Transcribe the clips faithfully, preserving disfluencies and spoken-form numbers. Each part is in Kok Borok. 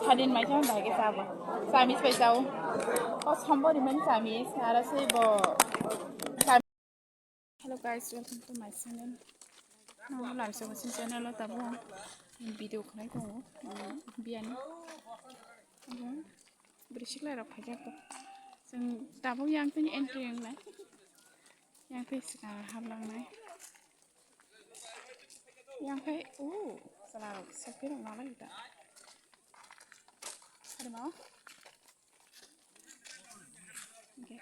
Sadin mai chama bahai ke chabo. Samis pai chao. O sombo ni mani samis. Ara sei bo. Hello guys, welcome to my channel. Nang lam se wasin channel o tabo video khnai tongo. Biani. Bwrwi siklai rok phaijak. Chwng tabuk yang tini entry wngnai. Yang tei swkang haplangnai. Yang khai, oh, chwla rok selfie rok nalai da. Ada mau? Okay.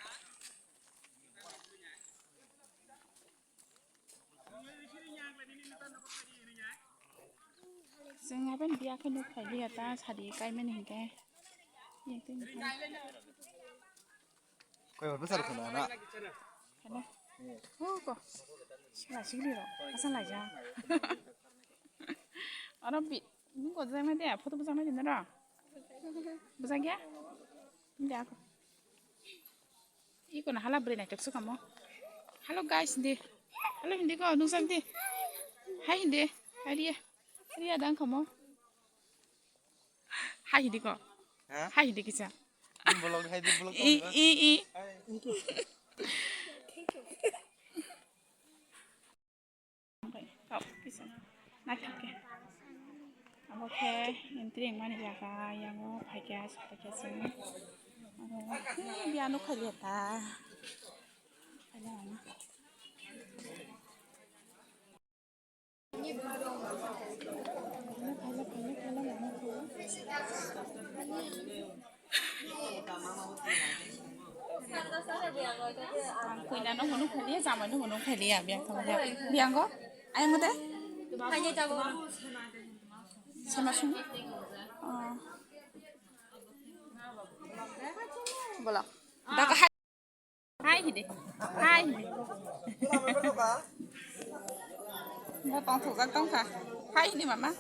Chwng haben biya khe nuk phai liya ta sadi kai mani hinkhe. Koi hor bwsar khuna na? Hello. Hu ko. Sila sigli ro. Asa laja. Aro bi, ni ko jang na de, photo bwsang na de na ro. Bwsang ya? Hindi ako. Iko na hala bwrwi naithok se kamo. Hello guys, hindi. Hello, hindi ko, nung sam di. Hi, hindi. Hi, dia. Dia dang kamo. Hi, hindi ko. Ha? Hi, hindi kisa. Ni vlog, hi, di vlog I, ko, i, i. Hai. Kok, kisa. Naithok khe. Abo khe entry wngmani jaga, yango phaikha, aswk phaikha chwng. Abo, hmm, biya nuk khailiya ta. Khailiya ano. Ang kuina no hunu khali, jamai no hunu khali, ya, biang thang ya. Biang go? Ayang mo te? Khaye ta bo. Sama sung. Oh. Bola. Daga hai. Hai hidi. Hai hidi. Bo tong thok jak tong kha. Hai hidi mama.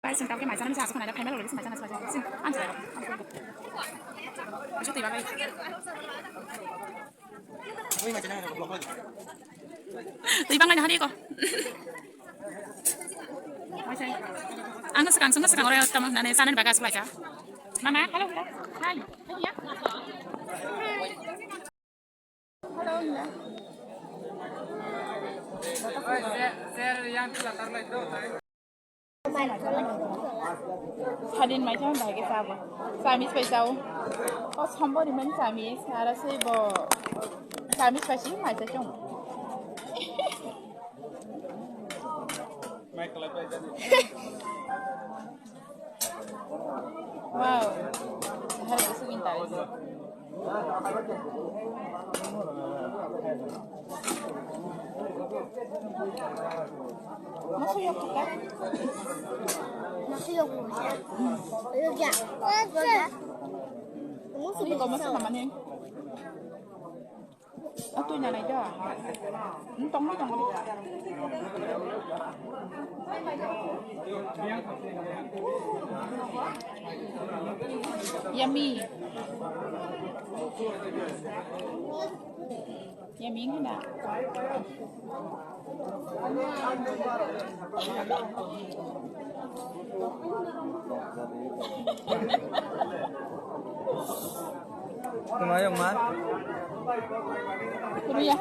Guys, ang kau ke mai sana misa asuk nai, khai malo, misa sana sana. Sin, an sana. Asu tiba kai. Ui, mai sana, vlog lagi. Twi bang laina hari ko. Ang swkang, swkang, swkang ore tamo nane sanan baga swlaija. Mama, hello, hello. Hi. Hi, ya. Hello, hello. Oi, share, share yang tu latar lai tu. Sadin mai chama bahai ke chabo. Samis pai chao. O sombo ni mani samis. Ara sei bo. Samis pai si mai cha chong. Wow. Hari besok minta itu. Masuk ya, Kak? Masuk ya, Bu. Ayo, ya. Masuk. Ini kau masuk nama ni? Atu ina nai da. Tong ni tong ni. Yummy. Yummy na. Tuma yang ma? Kuliah.